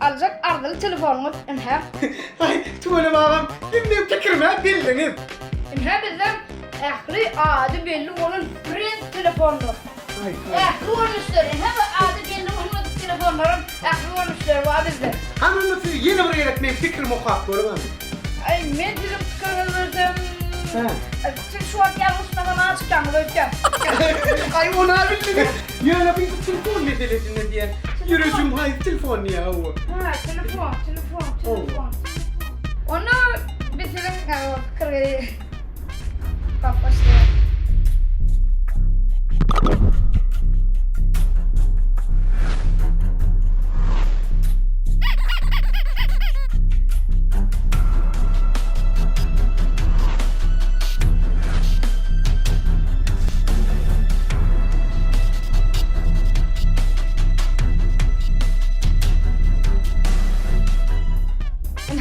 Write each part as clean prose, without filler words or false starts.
aljak arzyly telefonyňyz ynha. Aý, tüweleme agam, siz meň pikirime bildiňiz. Ynha bizden ähli ady belli bolan brend telefonlar. Ähli görnüşleri, ynha bu ady belli bolmadyk telefonlaryň ähli görnüşleri bar bizde. Hany onda siz ýene bir gezek meň pikirimi okap görüň hany. Aý, men siziň pikiriňizi bilsem, Hä. siz şu wagt ýalňyşmasam açykdaňyz öýtýän. Aý, ony-a bildiňiz. Ýöne bu telefon meselesinde diýen. Ýüreşim haýsy telefon diýýär hawa. Hä, telefon, telefon, telefon. Onda biz siziň pikiriňizi okap başlaýarys.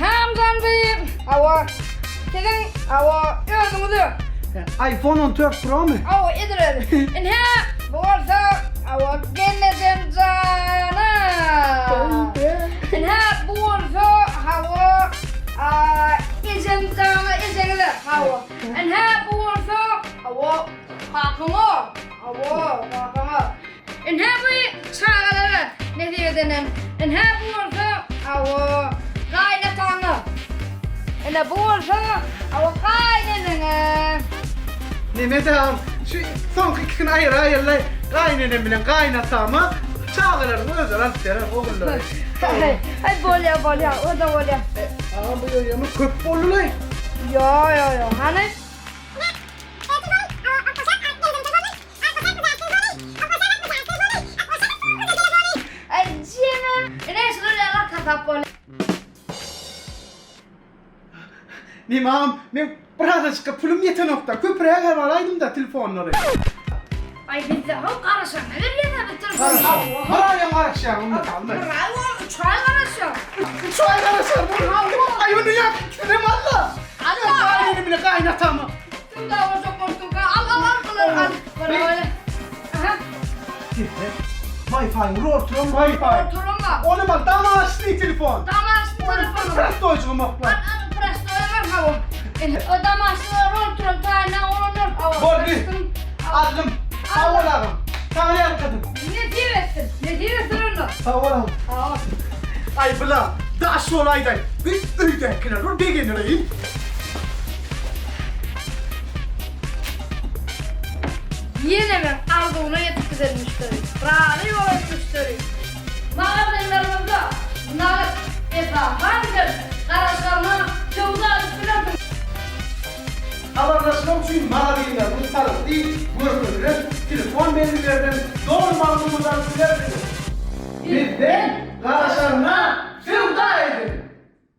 Hamzan beý, hawa, siziň, hawa, özüňize. iPhone 14 Pro my? Hawa, edil özi. Ine, bu bolsa, hawa, gelnejem jana. Ine, bu bolsa, hawa, ejem jana, ejeňize, hawa. Ine, bu bolsa, hawa, Kakaňa, hawa, kakaňa. Ine bu çagalara nesip edenem. Ine bu bolsa, hawa, gaýynataňa. Ine bu bolsa, hawa, gaýyneneňe. Neme dagam, şu soňky ikisini aýyraýaly, gaýynenem bilen gaýynatama çagalaryň özleri alyp berer, ogullary. Aý, bolýa, bolýa, o-da bolýa. Agam bu ýöýemi köp boldy-laý. Ýo, ýo, ýo, hany? Neme agam, men birazajykka pulum ýetenokda, köpräk hem alaýdym-da telefonlary. Aý bizde ho garaşanda berýärler biz telefony. Garaşan. Bir aýam garaşýan onda. Bir aý bol, üç aý garaşýan. Üç aý garaşar. Aý ony ýa ikisinem al-la. Al-la. Gaýyny bile gaýynatamy. Kim dawa bolsun, al al al bulary al. Bulary. Aha. Wi-Fi rol turan Wi-Fi. Rol turan Ony mal damaşly telefon. Damaşly telefon. Prostoýjygy mokla. Al al prostoý var hawa. O damaşly rol turan taýna olanlar. Boldy. Aldym. Sag bol agam. Saňa ýalkadym. Nesip etsin. Nesip etsin onda. Sag bol agam. Sag bol. Aý bula daş bolaýdaý. Bir öýdäkiler bir begenereýin. Ýene men arzuwyna ýetip giden müşderi. Razy bolan müşderi. Magazynlarymyzda.